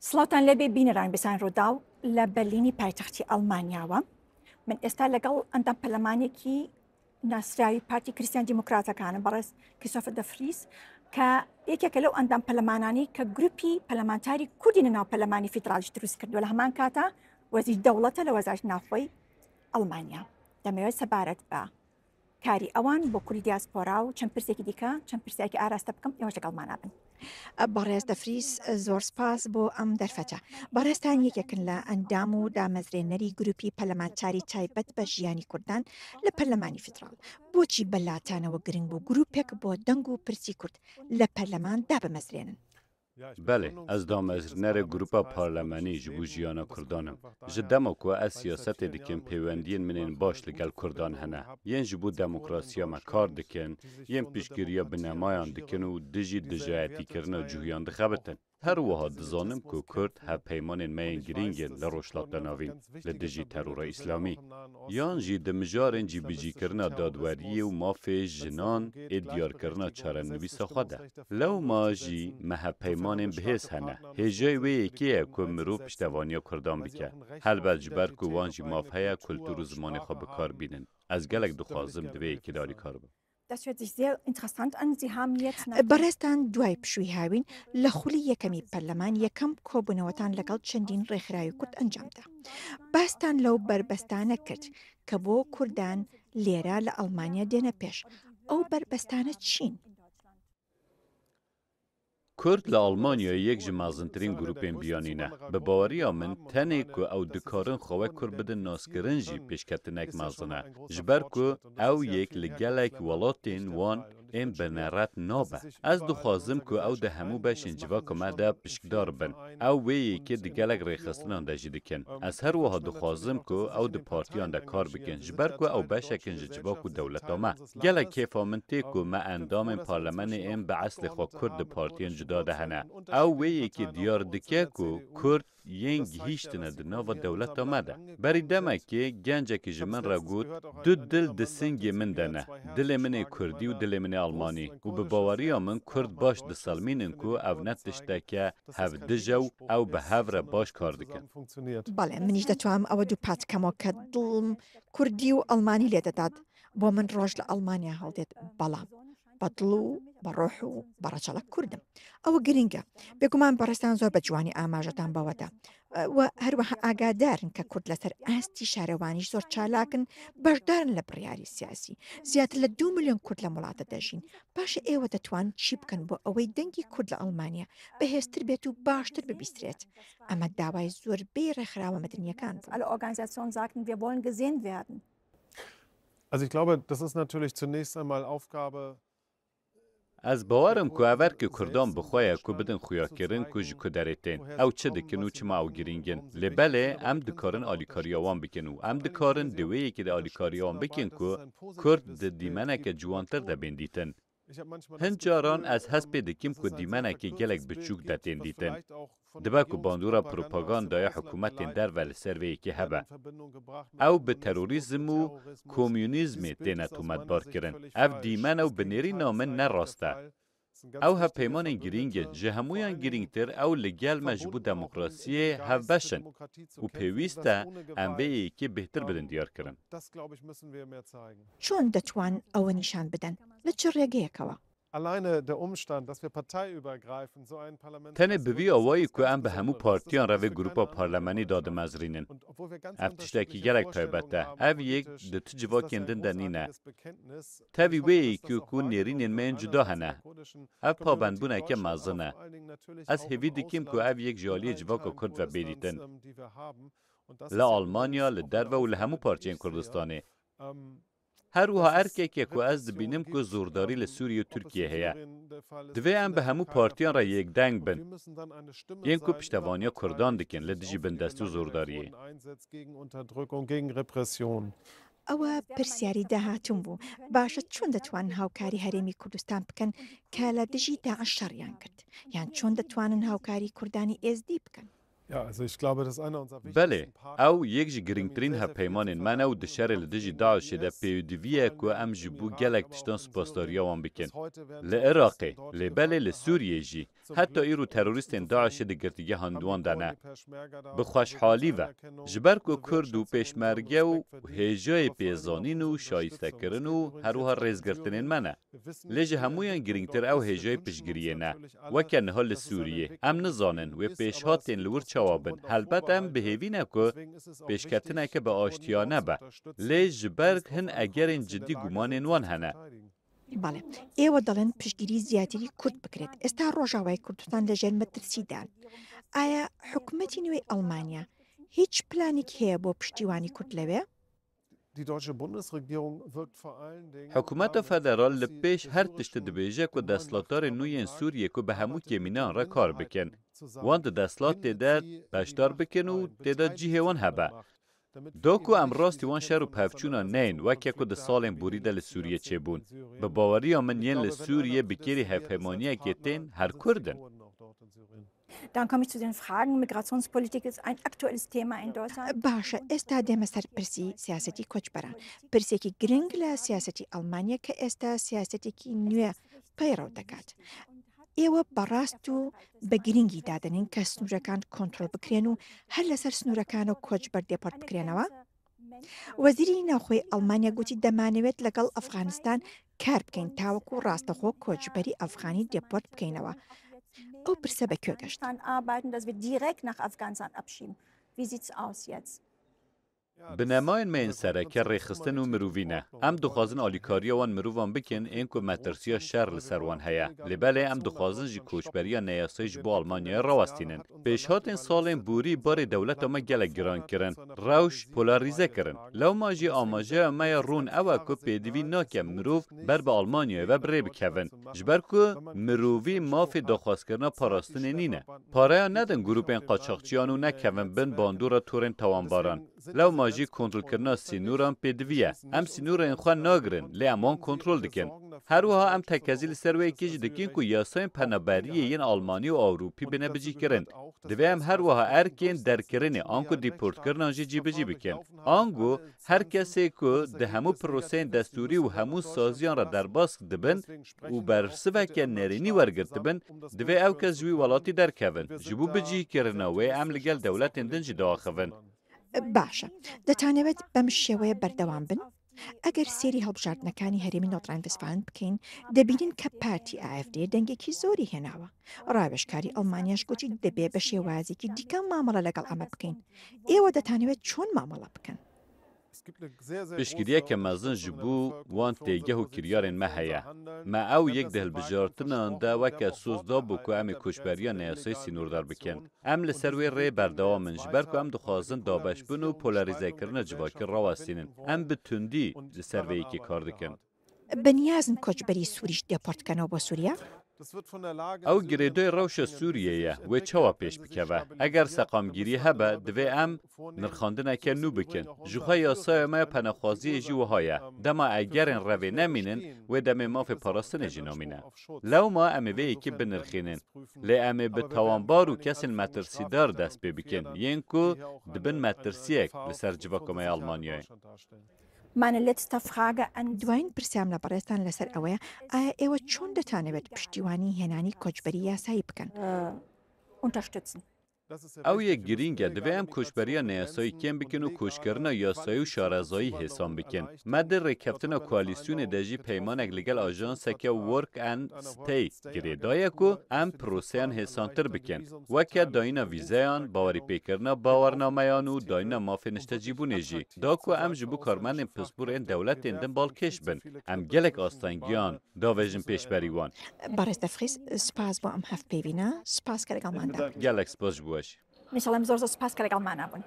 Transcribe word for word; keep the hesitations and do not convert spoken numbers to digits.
سڵاوتان لێبێ بینەران بێسان ڕووداو لە بەرلینی پایتەختی ئەڵمانیاوە. من ئێستا لەگەڵ ئەندام پەرلەمانێکی ناسراوی پارتی کریستیان دیموکراتەکانە، بەڕێز کریستۆفەر دەفریس، کە یەکێکە لەو ئەندام پەرلەمانانی کە گروپی پەرلەمانتاری کوردی لە ناو پەرلەمانی فیدرالیش دروست کردووە، لە هەمان کاتا وەزیر دەوڵەتە لە وەزارەتی ناوخۆی ئەڵمانیا. دەمەوێت سەبارەت بە کاری ئەوان بۆ کوردی دیاسپۆرا و چەند پرسێکی دیکە، چەند پرسێکی ئاراستە بکەم، ئێوەش لەگەڵمانە بن. بەڕێز دەفریس، زۆر سپاس بۆ ئەم دەرفەتە. بەڕێزتان یەکێکن لە ئەندام و دامەزرێنەری گروپی پەرلەمانتاری تایبەت بە ژیانی کوردان لە پەرلەمانی فیدراڵ. بۆچی بەلاتانەوە گرنگ بوو گروپێک بۆ دەنگ و پرسی کورد لە پەرلەمان دابمەزرێنن؟ Belê, ez damezrînerê Grupa Parlemenî ji bo Jiyana Kurdan im. Ji dema ku ez siyasetê dikim, pêwendiyên min ên baş li gel Kurdan hene. Yên ji bo demokrasiya me kar dikin, yên piştgiriya binemayan dikin û dijî dijayetîkirina cihûyan dixebitin. Her wiha dizanim ku Kurd hevpeymanên me yên girîng in li Rojhilata Navîn li dijî terora Îslamî. Yan jî di mijarên cîbicîkirina dadweriyê û mafê jinan ê diyarkirina çarenivîsa xwe de. Lewma jî me hevpeymanên bihêz hene. Hêjayî wê yekê ye ku mirov piştevaniya Kurdan bike. Helbet ji ber ku wan jî maf heye kultur û zimanê xwe bi kar bînin. Ez gelek dixwazim di vê yekê de alîkar bim. Das hört sich sehr interessant an. Sie haben jetzt nach Bەڕێزتان دوای پشووی هاوین لە خولی یەکەمی پەرلەمان یەکەم کۆبوونەوەتان لەگەڵ چەندین ڕێکخراوی کورد ئەنجامدا. باستان لەو بەربەستانە کرد کە بۆ کوردان لێرە لە ئەڵمانیا دێنە پێش. ئەو بەربەستانە چین؟ Kurd li Almanyayê yek ji mezintirîn grûpên biyanî ne. Bi baweriya min, tenê ku ew dikarin xwe wek Kurd bidin naskirin jî pêşketinek mezin e. Ji ber ku ew yek li gelek welatên wan ên bineret nabe. Ez dixwazim ku ew di hemû beşên civaka me de pişkdar bin. Ew wê yekê di gelek rêxistinan de jî dikin. Ez her wiha dixwazim ku ew di partiyan de kar bikin, ji ber ku ew beşek in ji civak û dewleta me. Gelek kêfa min tê ku me endamên parlemenê ên bi eslê xwe Kurd di partiyên cuda de hene. Ew wê yekê diyar dike ku Kurd yên gihîştine di nava dewleta me de. Berî demekê gencekî ji min re got, du dil di singê min de ne. Dilê min ê Kurdî û dilê min ê Almanî. Û bi baweriya min Kurd baş diselmînin ku ev ne tişteke hevdije û ew bi hev re baş kar dikin. بەڵێ، منیش دەتوانم ئەوە دووپات بکەمەوە کە دڵم کوردی و ئەڵمانی لێ دەدات. بۆ من ڕۆژ لە ئەڵمانیا هەڵدێت، بەڵام بە دڵ و بە ڕۆح و بە ڕەچەڵەک کوردم. ئەوە گرنگە. بێگومان بەڕێزتان زۆر بە جوانی ئاماژەتان بەوەدا. و هەروەها ئاگادارن کە کورد لەسەر ئاستی شارەوانیش زۆر چالاکن، بەشدارن لە بڕیاری سیاسی. زیاتر لە دوو ملیۆن کورد لەم وڵاتە دەژین. باشە، ئێوە دەتوان چی بکەن بۆ ئەوەی دەنگی کورد لە ئەڵمانیا بەهێزتر بێت و باشتر ببیسترێت؟ ئەمە داوای زۆربەی ڕێکخراوە مەدەنیەکان بوو. Alle Organisationen sagten, wir wollen gesehen werden. Also ich glaube, das ist natürlich zunächst einmal Aufgabe Ez bawer im ku ev erkê Kurdan bi xwe ye ku bidin xuyakirin ku ji ku derê tên, ew çi dikin û çima ew girîng in. Lê belê em dikarin alîkariya wan bikin û em dikarin di wê yekê de alîkariya wan bikin ku Kurd di dîmeneke ciwantir de bên dîtin. Hin caran ez hest pê dikim ku dîmenekê gelek biçûk de tên dîtin. Dibe ku bandora propagandaya hikûmetên derve li ser vê yekê hebe. Ew bi terorîzm û komûnîzmê têne tometbarkirin. Ev dîmen ew bi nêrîna min ne rast e. Ew hevpeymanên girîng in, ji hemûyan girîngtir ew li gel me ji bo demokrasiyê hevbeş in û pêwîst e em vê yekê bêhtir bidin diyarkirin. چۆن دەتوان ئەوە نیشان بدەن؟ لە چ ڕێگەیەکەوە؟ Alleine der Umstand, dass wir parteiübergreifend so einen Parlaments Tenê bi vî awayî ku em bi hemû partiyan re vê grupa parlemenî dadimezrînin. Ev tiştekî gelek taybet e. Ev yek di tu civakên din de nîne. Tevî wê yekê ku nêrînên me yên cuda hene. Ev pabendbûneke mezin e. Ez hêvî dikim ku ev yek ji aliyê civaka Kurd ve bê dîtin. Li Almanya, li derve û li hemû parçeyên Kurdistanê. Her wiha erkek e ku ez dibînim ku zordarî li Sûriye û Tirkiye heye. Divê em bi hemû partiyan re yekdeng bin. Yên ku piştevaniya Kurdan dikin li dijî bindestî û zordariyê. ئەوە پرسیاری داهاتووم بوو. باشە، چۆن دەتوانن هاوکاری هەرێمی کوردستان بکەن کە لە دژی داعش شەڕیان کرد؟ یان چۆن دەتوانن هاوکاری کوردانی ئێزدی بکەن؟ Belê, ew yek ji girîngtirîn hevpeymanên me ne û di şerê li dijî DAIŞê de pêwîdivî ye ku em ji bo gelek tiştan spasdariya wan bikin. Li Iraqê, lê belê li Sûriyê jî, heta îro terorîstên DAIŞê di girtîgeha wan de ne. Bi xweşhalî ve, ji ber ku Kurd û pêşmerge û hêjayê pêzanîn û şayîstekirin û her wiha rêzgirtinên me ne. Lê ji hemûyan girîngtir ew hêjayê piştgiriyê ne. Weke niha li Sûriyê, em nizanin wê pêşhatên li wir çawa bin. Helbet em bi hêvî ne ku pêşketineke bi aştiya nebe. Lê ji ber hin egerên cidî gumanên wan hene. Belê, êwe delên piştgirî ziyatîrî Kurd bikirêt. Êsta Rojavayê Kurdistan li jêr metirsî de. Aya hikûmetî nû yê Almanya hîç planîk heye bo piştîwanî Kurd lewê? Hikûmeta federal li pêş her tiştî dibêje ku desthilatdarên nû yên Sûriyê ku bi hemû kêmînan re kar bikin. Wan di desthilatê de beşdar bikin û tê de cihê wan hebe. Do ku em rastî wan şer û pevçûna neyin weke ku di salên borî de li Sûriyê çêbûn. Bi baweriya min yên li Sûriyê bi kêrî hevpeymaniyekê tên her Kurd in. Dann komme ich zu den Fragen. Migrationspolitik ist ein aktuelles Thema in Deutschland. Baş e, êsta dême ser pirsî siyasetî koçberan. Pirsekî giring li siyasetî Almanya ke êsta siyasetekî nû ye peyrew dikat. Êwe bi rast û bi girîngî dadinên ke sînorêkan kontrol bikirin û her li ser sînorêkan û koçber deport bikirinêwe? Wezîrî Navxweyî Almanya gotî, Demanewêt legel Efxanistan kar bikeyn, ta wekû rastixwe koçberî Efxanî deport bikeynêwe. Ew pirse bi kê gişt? Arbeiten, dass wir direkt nach Afghanistan abschieben. Wie sieht es aus jetzt? Binemayên me yên sereke rêxistin û mirovî ne. Em dixwazin alîkariya wan mirovan bikin ên ku metirsiya şer li ser wan heye. Lê belê em dixwazin ji koçberiya neyasayî ji bo Almanyayê rawestînin. Pêşhatên salên borî barê dewleta me gelek giran kirin. Rewş polarîze kirin. Lewma jî amajeya me ya rûn ew e ku pêdivî nake mirov ber bi Almanyayê ve bi rê bikevin. Ji ber ku mirovî mafê daxwazkirina parastinê nîne. Pareya nedin grûpên qaçaxçiyan û nekevin bin bandora torên tawanbaran. Lewma jî kontrolkirina sînoran pêdivî ye. Em sînorên xwe nagirin, lê em wan kontrol dikin. Her wiha em tekezî li ser wê yekê jî dikin ku yasayên penaberiyê yên Almanî û Ewropî bine bicihkirin. Divê em her wiha erkên derkirinê anku dîportkirinan jî cîbicî bikin. Ango her kesê ku di hemû proseyên destûrî û hemû saziyan re derbas dibin û bersiveke nerênî wergirtibin, divê ew kes ji wî welatî derkevin. Ji bo bicihkirina wê em li gel dewletên din jî diaxivin. Baş e. Detane wê bi em şêweyê berdewam bin. Eger sêrî hilbijartinekani herêmî Nordrhein-Westfalen bikeyn, dibînin ke partî AfD dengekî zorî hênawe. Rawêjkarî Almanya jî gotî, dibê bi şêwazekî dîka mamele legel eme bikeyn. Êwe detane wê çon mamele bikin? Piştgiriyeke mezin ji bo wan têgeh û kiryarên me heye. Me ew yek di hilbijartinan de weke soz dabû ku em ê koçberiya neyasayî sînordar bikin. Em li ser wê rê berdewam in, ji ber ku em dixwazin dabeşbûn û polarîzekirina civakî rawestînin. Em bi tundî li ser vê yekê kar dikin. Bi niyazin koçberî Sûrî jî deport kenewbo Sûriye? Ew girêdayî rewşa Sûriyê ye, wê çawa pêş bikeve? Eger seqamgirî hebe, divê em nirxandineke nû bikin. Jixwe yasaya me ya penexwaziyê jî wiha ye. Dema egerên revê nemînin, wê demê mafê parastinê jî namîne. Lewma em ê vê yekê binirxînin. Lê em ê bi tawanbar û kesên metirsîdar dest pê bikin, yên ku dibin metirsiyek li ser civaka me ya Almanyayê. Meine letzte Frage an Duayîn pirsiyam li berêztan li ser ew e, aya êwe çond ditanewêt piştîwanî hênanî koçberî yasayî bikin? Unterstützen. Ew yek girîng e, divê em koçberiya neyasayî kêm bikin û koçkirina yasayî û şarezayî hêsan bikin. Me di rêkeftina koalîsyonê de jî peymanek li gel ajanseke Work and Stay girê daye ku em proseyan hêsantir bikin, weke dayîna vîzeyan, bawerîpêkirina bawernameyan û dayîna mafê niştecîbûnê jî, da ku em ji bo karmendên pispor ên dewletên din balkêş bin. Em gelek astengiyan davêjin pêşberî wan. Barêz Defxîz, spas bo em hevpeyvîna, spas ke legelman de. Gelek spas ji bo we jî. Michael, em zor zor spas ke legelman bûn.